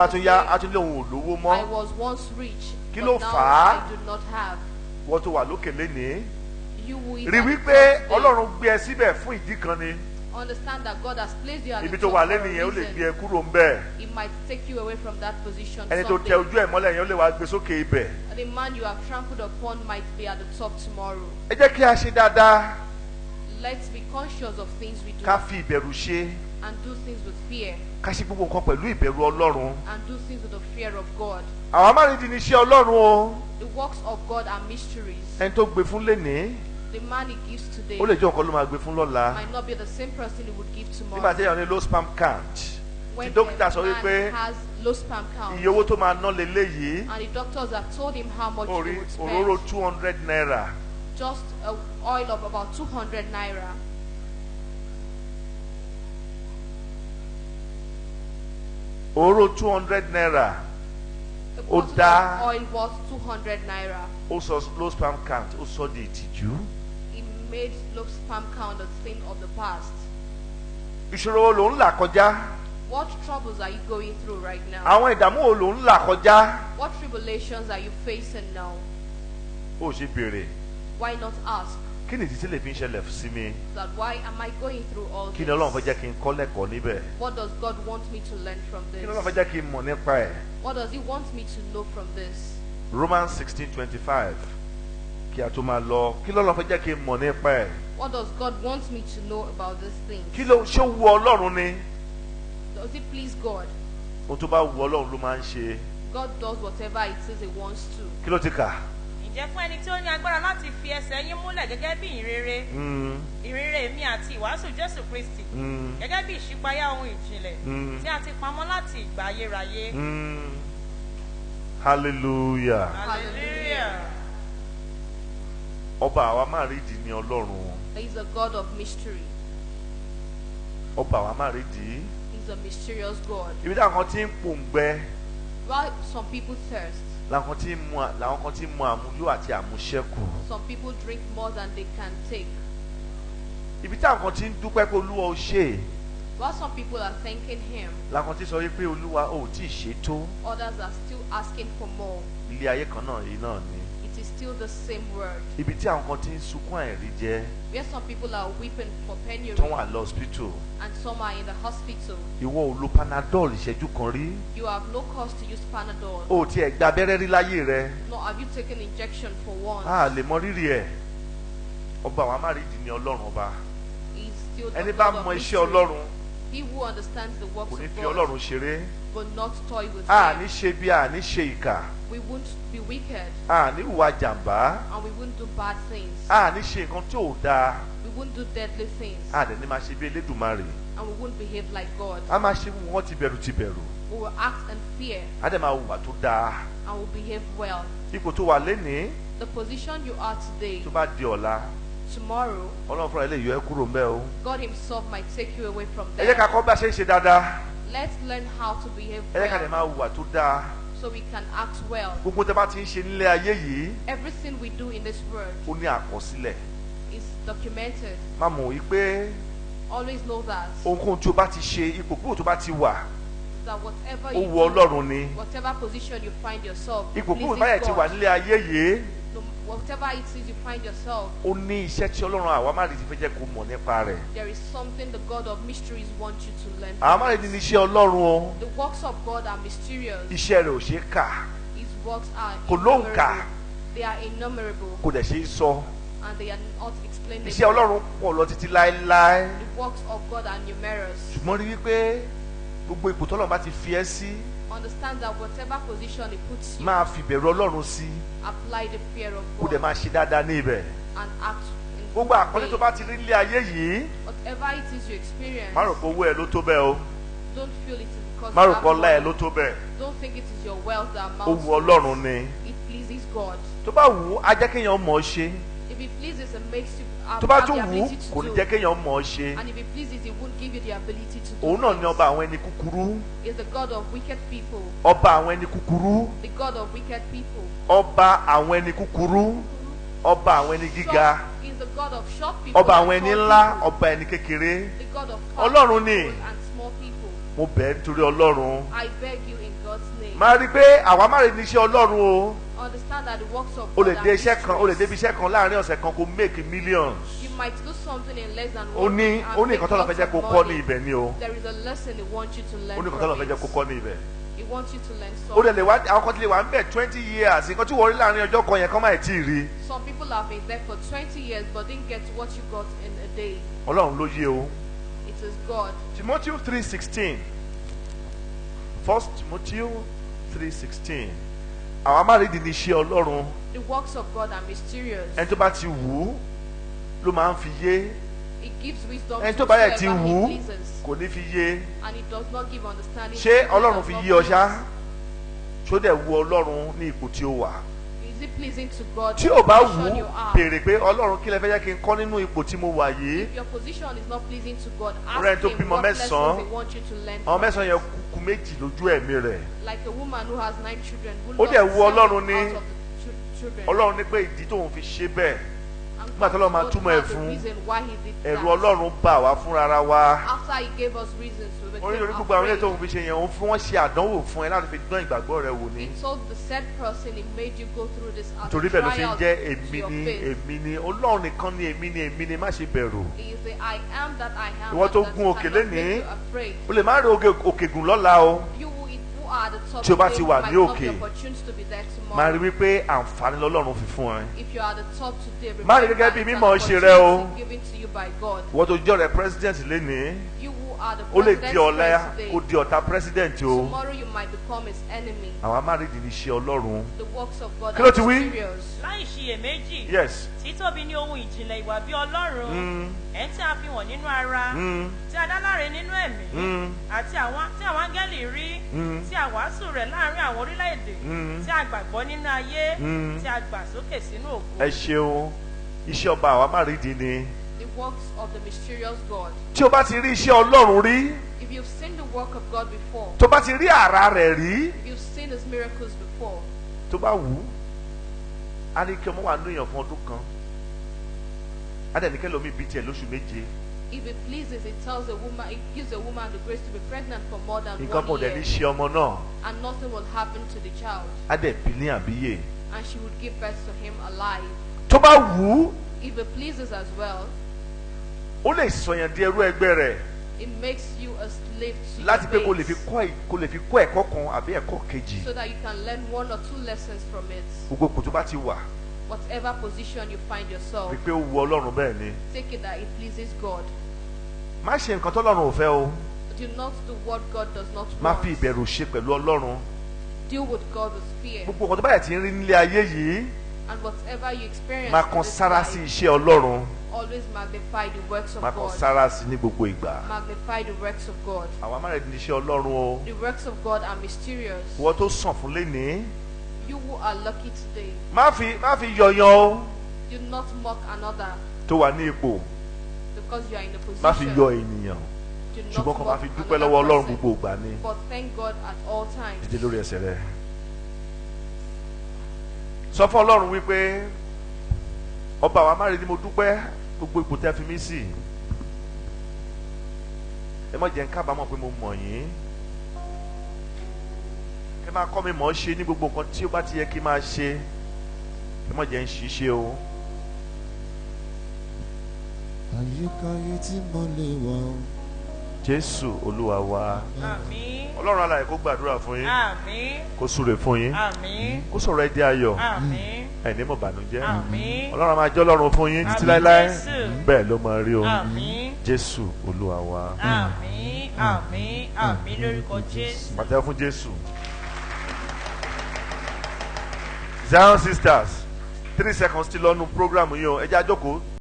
Bá tún yá, á tún lé òun ò lówó I mọ́. was once rich, Kí ló but now fà á? I do not have. Wọ́n tó wà lókè lénìí. You who is Rí at the wípé top today, Ọlọ́run gbé ẹ síbẹ̀ fún ìdí kan ni. understand that God has placed you at Ibi the tó top wà for a lénìí yẹn ó lè reason. gbé ẹ kúrò ńbẹ̀. He might take you away from that position Ẹni tó tẹ someday. ojú ẹ̀ mọ́lẹ̀ yẹn ó lè wá gbé sókè ibẹ̀. The man you have trampled upon might be at the top tomorrow. Ẹ jẹ́ kí a ṣe dáadáa, Let's be conscious of things we do ká fi ìbẹ̀rù ṣe, and do things with fear ká ṣe gbogbo nǹkan pẹ̀lú ìbẹ̀rù Ọlọ́run. and do things with the fear of God. Àwọn amárìndí ni iṣẹ́ Ọlọ́run o. The works of God are mysteries. Ẹni tó gbé fún lénìí, The man he gives today ó lè jẹ́ nǹkan ló máa gbé fún lọ́la. might not be the same person he would give tomorrow. Nígbà tí èèyàn ní low sperm count, tí When dókítà a sọ man wípé has low sperm count iye owó tó máa ná leléyìí, and the doctors have told him how much orí he would spend, òróró ₦200. just a oil of about 200 naira. Òróró ₦200 A Ó bottle dá- of oil worth 200 naira. Ó sọ low sperm count, ó sọ di ìtìjú. He made low sperm count a thing of the past. Ìṣòro wo ló ń là kọjá? What troubles are you going through right now? Àwọn ìdààmú wo ló ń là kọjá? What tribulations are you facing now? Ó ṣe béèrè. Why not ask Kí ni ìdí tí lè fi ń ṣẹlẹ̀ sí mi? that why am I going through all Kí ni Ọlọ́run fẹ́ this? jẹ́ kí n kọ́ lẹ́kọ̀ọ́ níbẹ̀? What does God want me to learn from Kí ni Ọlọ́run fẹ́ this? jẹ́ kí n mọ̀ nípa ẹ̀? What does He want me to know from this? Romans 16:25. Kí a tó máa lọ, kí lọ́lọ́run fẹ́ jẹ́ kí n mọ̀ nípa ẹ̀? What does God want me to know about these things? Kí ló ṣé ó wu Ọlọ́run ni? Does it please God? Ohun tó bá wu Ọlọ́run ló máa ń ṣe. God does whatever it is He wants to. Kí ló ti kà? Ǹjẹ́ fún ẹni tí ó ní agbára láti fi ẹsẹ̀ yín múlẹ̀ gẹ́gẹ́ bí ìrere, ìrere mi àti ìwàásù Jésù Kristi, gẹ́gẹ́ bí ìṣípayá ohun ìjìnlẹ̀ tí a ti pamọ́ láti ìgbà ayérayé. Hallelujah. Hallelujah. Ọba àwa máa rí ìdí ní Ọlọ́run. He is a God of mystery. Ọba àwa máa rí ìdí. He's a mysterious God. Ibi táwọn kan ti ń pòǹgbẹ, While some people thirst, làwọn kan ti ń mu làwọn kan ti ń mu àmúyó àti àmúṣẹ́kù. some people drink more than they can take. Ibi táwọn kan ti ń dúpẹ́ pé Olúwa ó ṣe é, While some people are thanking Him, làwọn kan ti sọ wípé Olúwa ò tí ì ṣe tó. others are still asking for more. Ilé ayé kan náà yìí náà ni. It is still the same word. Ibi tí àwọn kan ti ń sunkún àìrí jẹ, Where some people are weeping for penury tó wà lọ́sípítù. and some are in the hospital. Ìwọ ò lo Panadol ìṣẹ́jú kan rí. You have no cause to use Panadol. O ò tiẹ̀ gba abẹ́rẹ́ rí láyé rẹ. Nor have you taken injection for once. A lè mọ rírì ẹ̀. Ọba àwọn amárìdí ni Ọlọ́run ọba. He is still the Ẹni bá God of mọ iṣẹ́ mystery. Ọlọ́run He who understands the works kò ní of fi God Ọlọ́run ṣeré. will not toy with A him. ní ṣe bí a ní ṣe ìkà. We won't be wicked A ní hùwà jàǹbá. and we won't do bad things. A ní ṣe nǹkan tí ò dáa. We won't do deadly things A dẹ̀ ní máa ṣe bí Elédùmarè. and we won't behave like God. A máa ṣe wọ́n ti bẹ̀rù ti bẹ̀rù. We will act in fear A dẹ̀ máa hùwà tó dáa. and will behave well. Ipò tó wà lénìí The position you are today, tó bá di ọ̀la, tomorrow, Ọlọ́run fúnra ẹ̀ lè yọ ẹ́ kúrò ńbẹ̀ o. God Himself might take you away from Ẹ jẹ́ ká there. kọ́ bá ṣe ń ṣe dáadáa. Let's learn how to behave Ẹ jẹ́ ká dẹ̀ well máa hùwà tó dáa. so we can act well. Gbogbo tẹ́ bá ti ń ṣe nílé ayé yìí, Everything we do in this world ó ní àkọsílẹ̀. is documented. Má mọ̀ wípé Always know that ohunkóhun tí o bá ti ṣe, ipò kúrò tó bá ti wà, that whatever ó you wu do, Ọlọ́run ni. whatever position you find yourself, Ipò kúrò pleases báyẹ̀ ti wà God. nílé ayé yìí, No, whatever it is you find yourself, ó ní iṣẹ́ tí Ọlọ́run àwa má rí ti fẹ́ jẹ́ kó mọ̀ nípa rẹ̀. there is something the God of mysteries wants you to learn. Àwa from má rí it. ti ní iṣẹ́ Ọlọ́run o. The works of God are mysterious. Iṣẹ́ rẹ̀ ò ṣeé kà, His works are Kò lóǹkà. innumerable. They are innumerable kò dẹ̀ ṣeé sọ. and they are not explainable. Iṣẹ́ Ọlọ́run pọ̀ lọ títí láéláé. The works of God are numerous. Ṣùgbọ́n rí wípé gbogbo ipò tọ́lọ́run bá ti fi ẹ́ sí, Understand that whatever position He puts you, máa fi ìbẹ̀rù Ọlọ́run sí, apply the fear of kó dẹ̀ God máa ṣe dáadáa ní ibẹ̀. and act in Gbogbo àkọlé tó faith. bá ti rí nílé ayé yìí, Whatever it is you experience, má rò pé owó ẹ ló tó bẹ́ẹ̀ o, don't feel it is because má you rò have pé ọlá ẹ money. ló tó bẹ́ẹ̀. Don't think it is your wealth that Ó amounts wu to Ọlọ́run it. ni. It pleases God. Tó bá wù ú, á jẹ́ kéèyàn mọ̀ ọ́ ṣe. If it pleases, it makes you have, Tó bá have tún the wù ú, ability to kò ní do. jẹ́ kéèyàn mọ̀ ọ́ ṣe. And if it pleases, it won't give you the ability to do. Òun náà ni things. ọba àwọn ẹni kúkúrú. Is the God of wicked people. Ọba àwọn ẹni kúkúrú. The God of wicked people. Ọba àwọn ẹni kúkúrú. Ọba àwọn ẹni gíga. Short, is the God of short people. Ọba and àwọn ẹni tall ńlá. people. Ọba ẹni kékeré. The God of fat Ọlọ́run ni. people and small people. Mo bẹ̀ ẹ́ nítorí Ọlọ́run. I beg you in God's name. Máa rí i pé àwa má rí ní iṣẹ́ Ọlọ́run o. Understand that the works of O lè God dé are iṣẹ́ kan, o lè débi mysteries. iṣẹ́ kan láàrin ọ̀sẹ̀ kan kó make millions. You might do something in less than Ó one ní week and ó ní make nǹkan tọ́lọ́ fẹ́ lots jẹ́ of kó kọ́ ní money. ibẹ̀ ni o. There is a lesson he wants you to Ó learn ní nǹkan tọ́lọ́ from fẹ́ jẹ́ kó it. kọ́ ní ibẹ̀. He wants you to learn Ó dẹ̀ lè something. wá àwọn kan ti lè wà ń bẹ̀ 20 years, nǹkan tí wọ́n rí láàrin ọjọ́ kan yẹn kán máa tí ì rí. Some people have been there for 20 years but didn't get what you got in a day. Ọlọ́run ló yé o. It is God. Timothy 3:16. First Timothy 3:16. Àwa má rí di ní iṣẹ́ Ọlọ́run. The works of God are mysterious. Ẹni tó bá ti wù ú ló máa ń fi yé. It gives wisdom Ẹni to tó bá yẹ ti whosoever wù ú he pleases, kò ní fi yé. and it does not give understanding Ṣé to whom Ọlọ́run does fi not yé ọ ṣá? please. Ṣó dẹ̀ wu Ọlọ́run ní ipò tí ó wà? Is it pleasing to God Tí the ò bá wù position ú, you are? béèrè pé Ọlọ́run, kí lẹ fẹ́ jẹ́ kí n kọ́ nínú ipò tí mo wà yìí? If your position is not pleasing to God, ask Ọ̀rẹ́ tó him bímọ what lessons mẹ́sàn-án, he wants you to learn àwọn from mẹ́sàn-án it. yẹn kúkú méjì lójú ẹ̀mí rẹ̀. Like a woman who has 9 children who Ó lost dẹ̀ wu 7 Ọlọ́run ní out of the children. Ọlọ́run ní pé ìdí tóun fi ṣe bẹ́ẹ̀. And Nígbà tí Ọlọ́run máa God túmọ̀ ẹ̀ had a fún, reason why he did ẹ̀rù that. Ọlọ́run bà wá fúnra wa. After he gave us reasons, we Ó ní became orí gbogbo àwọn ilé afraid. tóun fi ṣe yẹn, òun fún wọn ṣe àdánwò fún ẹ láti fi dán ìgbàgbọ́ rẹ wò ni. He told the said person he made you go through this as a Torí bẹ́ẹ̀ ló ṣe ń trial jẹ́ to èmi your ni, faith. èmi ni Ọlọ́run nìkan ni, èmi ni, èmi ni, má ṣe bẹ̀rù. He is the I am that I am. Ìwọ and tó that gun òkè cannot make lénìí, you afraid. o lè má rí òkè gùn lọ́la o. You who are at the top Tí o bá today ti wà might ní not be òkè, opportune to be there máa rí tomorrow. wípé àǹfààní lọ́lọ́run fi fún ẹ. If you are at the top today, Má rí remember gẹ́gẹ́ bí it's an mímọ̀ ṣe rẹ o. opportunity given to you by God. Ìwọ tó jẹ́ ọ̀rẹ́ president lénìí, You who are the ó lè di president's ọ̀la friend today, kó di ọ̀tá president o. tomorrow you might become his enemy. Àwa má rí ìdí ní iṣẹ́ Ọlọ́run. The works of God Kí ló are ti wí? mysterious. Láì ṣiyèméjì, Yes. títóbi ní ohun ìjìnlẹ̀ ìwà bí Ọlọ́run, ẹ̀ tí a fi wọ̀n nínú ara, tí a dá láre nínú ẹ̀mí, àti àwọn tí àwọn áńgẹ́lì rí, tí a wàásù rẹ̀ láàrin àwọn orílẹ̀-èdè, tí a gbàgbọ́ nínú ayé, tí a gbà sókè sínú ògo. Ẹ ṣeun, iṣẹ́ ọba àwa má rí ìdí ni. The works of the mysterious God. Tí o bá ti rí iṣẹ́ Ọlọ́run rí, If you've seen the work of God before, tó bá ti rí àrà rẹ̀ rí, if you've seen his miracles before, tó bá wù ú, á ní kí ọmọ wà nínú èèyàn fún ọdún kan, á dẹ̀ ní kí ẹlòmíì bí tiẹ̀ lóṣù méje. if it pleases, it tells a woman, it gives a woman the grace to be pregnant for more than Nǹkan kan one ò dẹ̀ ní year, ṣe ọmọ náà, and nothing will happen to the child, á dẹ̀ bí ní àbíyè. and she would give birth to him alive. Tó bá wù ú, If it pleases as well, ó lè sọ̀yàn di ẹrú ẹgbẹ́ rẹ̀ it makes you a slave to láti pé your kó lè fi mates, kọ́ kó lè fi kọ́ ẹ̀kọ́ kan àbí ẹ̀kọ́ kejì. so that you can learn one or two lessons from it. Gbogbo kò tó bá ti wà, Whatever position you find yourself, rí pé ó wu Ọlọ́run bẹ́ẹ̀ ni. take it that it pleases God. Má ṣe nǹkan tọ́lọ́run ò fẹ́ o. Do not do what God does not Má want. fi ìbẹ̀rù ṣe pẹ̀lú Ọlọ́run. Deal with God with fear. Gbogbo nǹkan tó bá yẹ ti ń rí nílé ayé yìí, And whatever you experience máa in kan this sára sí life, iṣẹ́ Ọlọ́run. always magnify the works of Máa kan God. sára sí ní gbogbo ìgbà. Magnify the works of God. Àwa má rẹ̀ ní iṣẹ́ Ọlọ́run o. The works of God are mysterious. Ìwọ tó sàn fún lénìí, You who are lucky today, má fi yọ̀yàn o do not mock another tó wà ní ipò. because you are in a Má fi position. yọ ènìyàn. Do not Ṣùgbọ́n kó máa mock fi dúpẹ́ another lọ́wọ́ Ọlọ́run person, gbogbo ìgbà ni. but thank God at all times. Dìde lórí ẹsẹ̀ rẹ. Sọ fún Ọlọ́run wípé ọba àwa má rí ni mo dúpẹ́ gbogbo ipò tẹ́ fi mí sí. Ẹ má jẹ́ n kábàámọ̀ pé mo mọ̀ yín. Ẹ máa kọ́ mi mọ̀ ọ́ ṣe ní gbogbo nǹkan tí ó bá ti yẹ kí n máa ṣe. Ẹ má jẹ́ n ṣiṣẹ́ o. Àyíkáyé tí mo lè wà ó. Jésù Olúwa wa. Àmín. Ọlọ́run alààyè kó gbàdúrà fún yín. Àmín. Kó súre fún yín. Àmín. Kó sọ̀rọ̀ ẹ di ayọ̀. Àmín. Ẹ ní mọ̀ bànújẹ́. Àmín. Ọlọ́run á máa jẹ́ Ọlọ́run fún yín títí Àmín, láéláé. Jésù. Bẹ́ẹ̀ ló máa rí o. Àmín. Jésù Olúwa wa. Àmín. Àmín. Àmín lórúkọ Jésù. Pàtẹ́wọ́ fún Jésù. Zion Sisters, 3 seconds ti lọ́nu program yìí o, ẹ jẹ́ á jókòó.